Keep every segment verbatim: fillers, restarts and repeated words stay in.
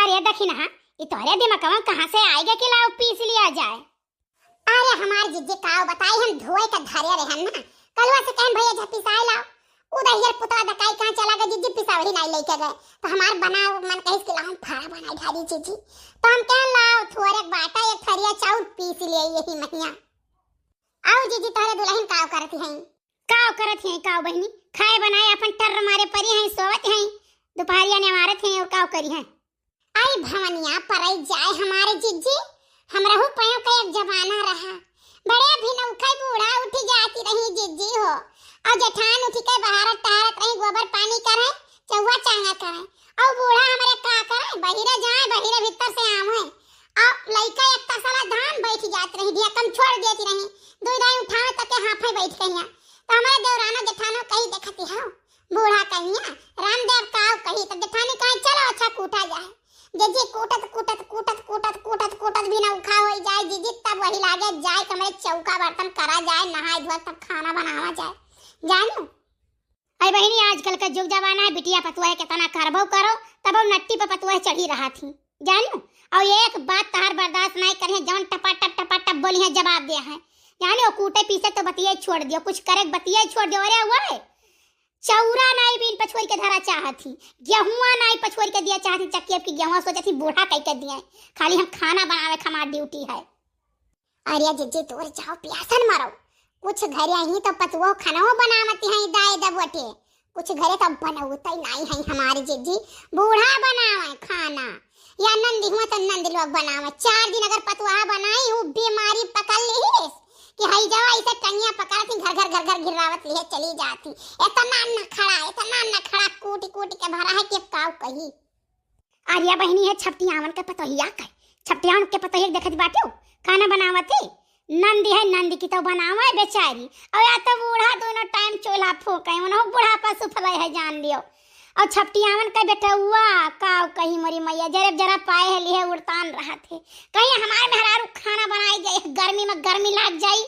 अरे दखिनहा, ई तोहरे दिमगवा कहाँ से आइगा कि लाओ पीस लिया जाए? अरे हमार जिज्जी काव बताई, हम धोए का धरे रहन ना, कलवा से कहन भैया जा पिसाए लाओ। उ दहियर पुतवा दकाई कहाँ चला गए जिज्जी, पिसावही नाई लेके गए। तो हमार बनाव मन कहिस कि लाओ फाड़ा बनाई ढारी जिज्जी। तो हम कहन लाओ थोरे बाटा एक थरिया चाउर पीस लिए यही महिया। आओ जिज्जी तोहरे दुलहिन काव करत हैं? काव करत हैं काव बहिनी, खाए बनाए अपन टर्र मारे परी हैं, सोवत हैं, दुपहरिया ने मारत हैं और काव करी हैं। आई भवनिया परई जाए हमारे जिज्जी, हमरहू पयों का एक जमाना रहा। बड़े भिनौखई बूढ़ा उठी जाती रही जिज्जी हो, और जेठान उठी के बाहर टहरत रही, गोबर पानी करे, चौवा चांगा करे, और बूढ़ा हमरे का करे, बहिरे जाए, बहिरे भीतर से आवे, और लइका एक तसला धान बैठ जात रही, ढेकम छोड़ देती रही, दुई दाई उठावे तक के हाफे बैठ गइया। तो हमारे देवरानो जेठानो कही देखती हो, बूढ़ा कहिया, रामदेव काव कही, तो जेठानी कहे, "चलो अच्छा कूटा जाए।" जिज्जी कूटत, कूटत, कूटत, कूटत, कूटत, कूटत भिनौखा होई जाए, जिज्जी तब वही लागे जाए, कमरे चौका बर्तन करा जाए, नहाए धोए, तब खाना बनावा जाए। जानू? अरे बहिनी, आजकल का जुग जमाना है, बिटिया पतुआ है, कितना करबो करो, तब नट्टी पे पतुआ चढ़ी रहा थी। जानू? और एक बात तहार बर्दाश्त नहीं करिए, जौन टपाटप, टपाटप बोली है, जवाब दे है। जानू? कूटे पीसे तो बतिये छोड़ दियो, कुछ करे बतिये छोड़ दियो। अरे हुआ है, चौरा नाई बीन पछोर के धरा चाहत ही, गेहुआ नाई पछोर के दिया चाहत ही, चक्की अब की गेहुआ सोचत ही बूढ़ा कई के दिए, खाली हम खाना बनावे का हमार ड्यूटी है। अरे जिज्जी तोर जाओ प्यासन मरो, कुछ घर यहीं तो पतुओ खानो बनावत हैं दाए दबोटे, कुछ घरे तो बनौते नाई है हमारे जिज्जी, बूढ़ा बनावे खाना। या नंदी हुआ तो नंद लोग बनावे। चार दिन अगर पतुआ बनाई, उ बीमारी पकड़ ली कि हई जावा, इसे टंगिया पकड़ती, घर घर घर घर घिर्रावत लिए चली जाती। इतना नखड़ा, इतना नखड़ा कूट कूट के भरा है कि अब काऊ कही। अरे बहिनी है छपटियावन के पतोहिया के, छपटियावन के पतोहिया के देखत बाटियो, खाना बनावत ही। नंदी है, नंदी की तो बनावे बेचारी। और या तो बूढ़ा दोनों टाइम चूल्हा फूके, उन्हों बुढ़ापा सुफले है जान लियो। और छपटियावन का बेटउआ, का कही मोरी मैया, जरे जरा पाए है लिहे उड़तान रहत है। कहीं हमारे मेहरारू खाना बनाई दे, गर्मी में गर्मी लाग जाई।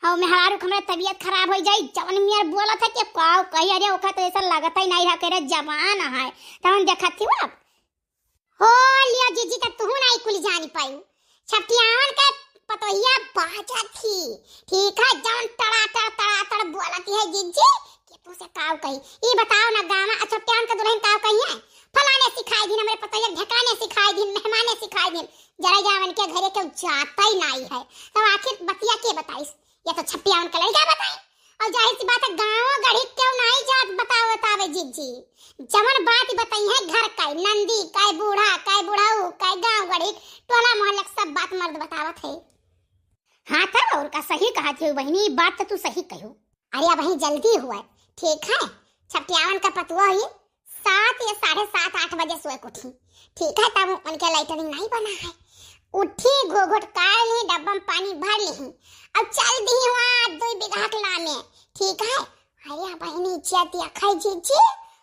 और मेहरारू के हमरा तबीयत खराब हो जाई, जवन मियर बोलत है कि का कही, अरे ओका तो ऐसा लगत ही नहीं रहा, करे जवान है। तब हम देखत थी वो हो लियो जिज्जी, त तुहू नाई कुल जानी पायू। छपटियावन के पतोहिया बाजत ही, ठीक है, जौन टड़ाटड़, टड़ाटड़ बोलत ही है जिज्जी, कि तू से काव कही। ई बताओ ना गावा, आ छपटियावन के दुलहिन काव कही है? फलाने सिखाई दिन, हमरे पतोहिया ढेकाने सिखाई दिन, मेहमाने सिखाई दिन। जरा जावन के घरे केहू जाता ही नाई है, तब आखिर बतिया के बताइस? या तो छपटियावन का लड़का बताई, और जाहिर सी बात है, गाँव गढ़ी केहू नाई जात बतावत आवे जिज्जी। जवन बात बताई है घर का, नंदी का, बूढ़ा का, बुढ़ऊ का, गाँव गढ़ी, टोला मोहल्ला के सब बात मर्द बतावत है। हाँ, तब और का, सही कहा थी बहिनी, बात तो तू सही कहो। अरे अब वहीं जल्दी हुआ, ठीक है, छपटियावन का पतुआ ही सात या साढ़े सात, आठ बजे सोए के उठी। ठीक है, तब उनके लेटरिन नहीं बना है। उठी, घोघोट काढ़ ली, डब्बा में पानी भर ली, अब चल दी हुआ दुई बीघा के लामे। ठीक है, अरे बहिनी, इज्जत दिया खाई जिज्जी,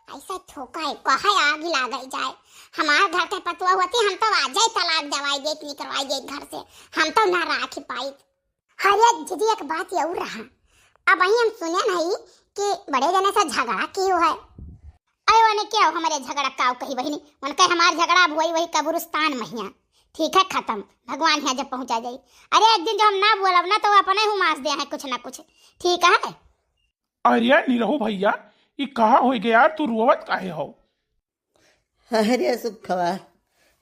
ऐसा थोका है, कहे आग ही लागल जाए। हमार घर के पतुआ होती, हम तो आजे तलाक दवाई देत, निकरवाई देत घर से, हम तो ना राखी पाई। अरे जिज्जी, एक बात ये और रहा, अब वही हम सुने नहीं कि बड़े जने से झगड़ा कियो है। अरे ओने क्या हो, हमारे झगड़ा काव कही बहिनी, उनके हमार झगड़ा अब वही, वही कब्रिस्तान महिया, ठीक है, खत्म, भगवान यहाँ जब पहुँचा जाई। अरे एक दिन जो हम ना बोलब ना तो वो अपने हुमास दे हैं कुछ ना कुछ, ठीक है। अरे निरहू भैया, ई कहा होई गया यार, तू रोवत काहे हो? अरे सुखवा,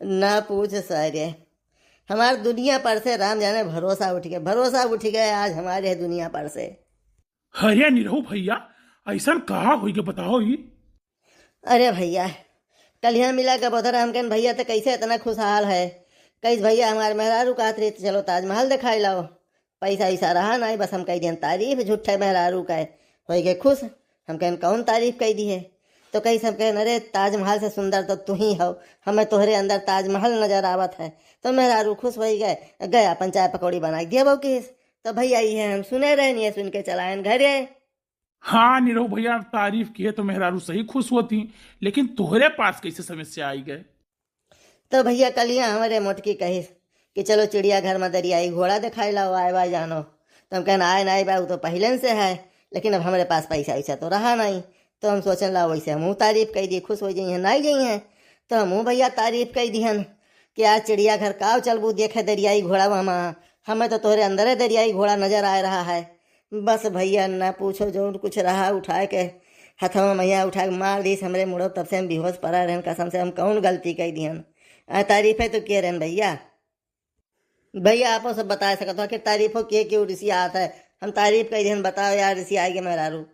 ना पूछ सारे, हमार दुनिया पर से राम जाने भरोसा उठ गया, भरोसा उठ गया आज हमारे दुनिया पर से। अरे निरहू भैया, ऐसन कहा होई के बताओ ई? अरे भैया, कल यहाँ मिला के बोधर हम कहन भैया तो कैसे इतना खुशहाल है, कैसे भैया हमारे मेहरारू कहत रही चलो ताजमहल दिखाई लाओ, पैसा वैसा रहा नहीं, बस हम कह दियन तारीफ झूठे मेहरारू का है। होई गए खुश। हम कहन कौन तारीफ कह दी है? तो कही सब कहन, अरे ताजमहल से सुंदर तो तू ही हो, हमें तोहरे अंदर ताजमहल नजर आवत है। तो मेहरारू खुश होई गए, गए अपन चाय पकौड़ी बना के दिया बहू किस। तो भैया ये हम सुने रहे नहीं, सुन के चलायन घरे। हाँ निरहू भैया, तारीफ किए तो मेहरारू सही खुश होती, लेकिन तोहरे पास कैसे समस्या आई गए? तो भैया कलिया हमारे मोटकी कहिस कि चलो चिड़ियाघर में दरियाई घोड़ा दिखाई लाओ, आए बा जानो। तो हम कहना आए ना आए बा, वो तो पहले से है, लेकिन अब हमारे पास पैसा वैसा तो रहा नहीं। तो हम सोचन ला वैसे हम तारीफ कह दिए, खुश हो जाइए, ना जाइए। तो हमहू भइया तारीफ कइ दिहन कि आज चिड़ियाघर काव चलबू देखे दरियाई घोड़ा मामा, हमें तो तोहरे अंदरे दरियाई घोड़ा नजर आए रहा है। बस भइया न पूछो, जौन कुछ रहा उठाए के हथवा मइया उठाए के मार दीस हमरे मुड़ो, तब से हम बेहोश पड़ा रहन। कसम से हम कौन गलती कइ दिहन? आ तारीफे तो किए रहन भइया। भइया आपो सब बताए सकत हो, आखिर तारीफो के के रिसियात है? हम तारीफ कइ दिहन, बताओ यार, रिसियाई के मेहरारू।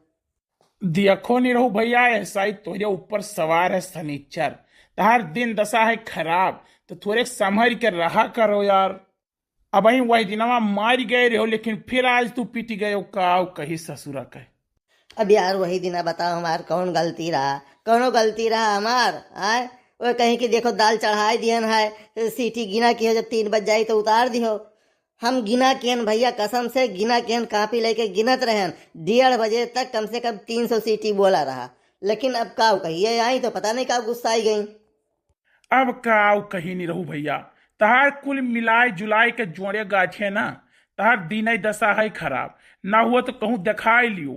देखो निरहू भइया, ऐसा ही तोरे ऊपर सवार है सनीचर, तहार दिन दशा है खराब, तो थोरे संभर के रहा करो यार। अबहीं वही दिनवा मारि गए रहो, लेकिन फिर आज तू पिटि गयो, काव कही ससुरा कहे। अब यार वही दिना बताओ हमार कौन गलती रहा? कौनो गलती रहा हमार? आय, वो कहीं कि देखो दाल चढ़ाए दिहन है, सीटी गिना किहो, जब तीन बज जाई तो उतार दिहो। हम गिना केन भइया, कसम से गिना केन, कापी लइके गिनत रहन। डेढ़ बजे तक कम से कम तीन सौ सीटी बोला रहा, लेकिन अब काव कहिए, आई तो पता नहीं काव गुस्साइ गई। अब काव कही निरहू भइया, तहार कुल मिलाए जुलाए के जोड़े गाछे ना, तहार दिनई दशा है खराब, ना हुआ तो कहूँ देखाइ लियो।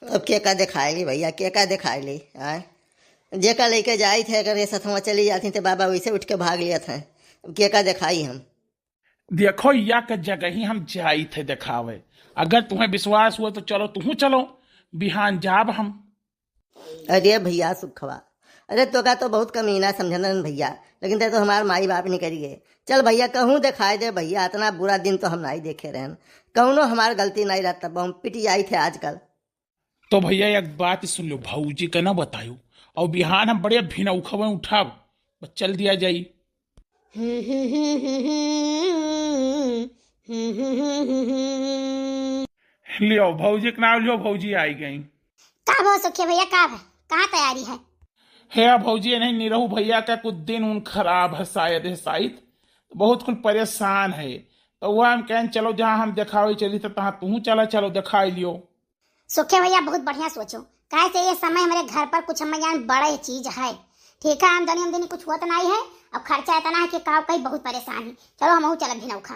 अब केका देखाइ ली भइया, केका देखाइ ली? आय, जेका लइके जाइत है, अगर ये सथवा चली जाती तो बाबा वैसे उठ के भाग लियत है। अब केका देखाई हम? देखो, या के जगह ही हम जाइत है देखावे। अगर तुम्हें विश्वास हुआ तो चलो, तुहूँ चलो, बिहान जाब हम। अरे भइया सुखवा, अरे तोका तो बहुत कमीना समझन भइया, लेकिन ते तो हमार माई बाप निकरि गए। चल भइया, कहूँ देखाइ दे भइया, इतना बुरा दिन तो हम नाहीं देखे रहन। कौनो हमार गलती नाहीं रहत, तब हम पिटि जाइत है आजकल। तो भइया एक बात सुन लो, भौजी के ना बतायो, और बिहान हम बढ़िया भिनौखवे उठाब, बस चल दिया जाई। लियो भौजी के नाम लियो, भौजी आइ गई। का भो सुखे भइया, का भे, कहाँ तैयारी है? हे भौजी, नहीं निरहू भइया का कुछ दिन उन खराब है शायद, है शायद, बहुत कुल परेशान है, तो वह हम कहन चलो जहाँ हम देखावे चली तो तहाँ तुहूँ चला, चलो देखाइ लियो। सुखे भइया बहुत बढ़िया सोचो, काहे से ये समय हमरे घर पर कुछ हम जान बड़े चीज है, ठीक है, आमदनी आमदनी कुछ होत नाहीं है, अब खर्चा इतना है कि काव कही बहुत परेशान है। चलो हमहू चलब भिनौखा।